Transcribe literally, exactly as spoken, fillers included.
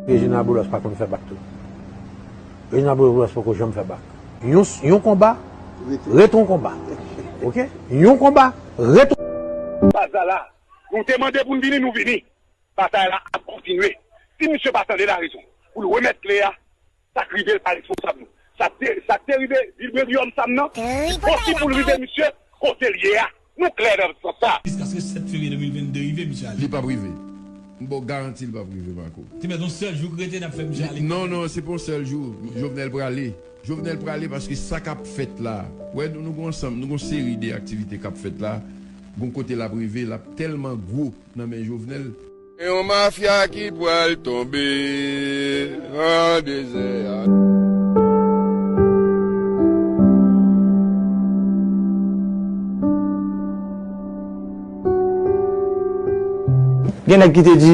Reginald Boulos pa konn fè bak tou. Reginald Boulos poko janm fè bak. Yon, yon konba, ret yon konba. Oke? Yon konba, ret yon. Baz la la, nou te mande pou n vini, nou vini. Batay la ap kontinye. Si misye pa tande larezon, pou l remèt kle a, sa k rive l pa responsab nou. Sa k te, sa k te rive Vilbrun Guillaume Sam nan, li posib pou l rive misye kote l ye a. Nou klè nan sans sa. Jiskaske sèt fevriye de mil venn de rive, misye ale. Li p ap rive. M ba w garanti li p ap rive, Marco. Ti mèt yon sèl jou k rete, n ap fè misye ale. Non, non, se pa yon sèl jou. Jovenel prale. Jovenel prale paske sa k ap fèt la. Wè, nou, nou gon ansanm, nou gon seri de aktivite k ap fèt la. Gon kote l ap rive, l ap tèlman gwo nan men Jovenel. Yon mafya ki pral tonbe nan dezè a. Gen nèg ki te di,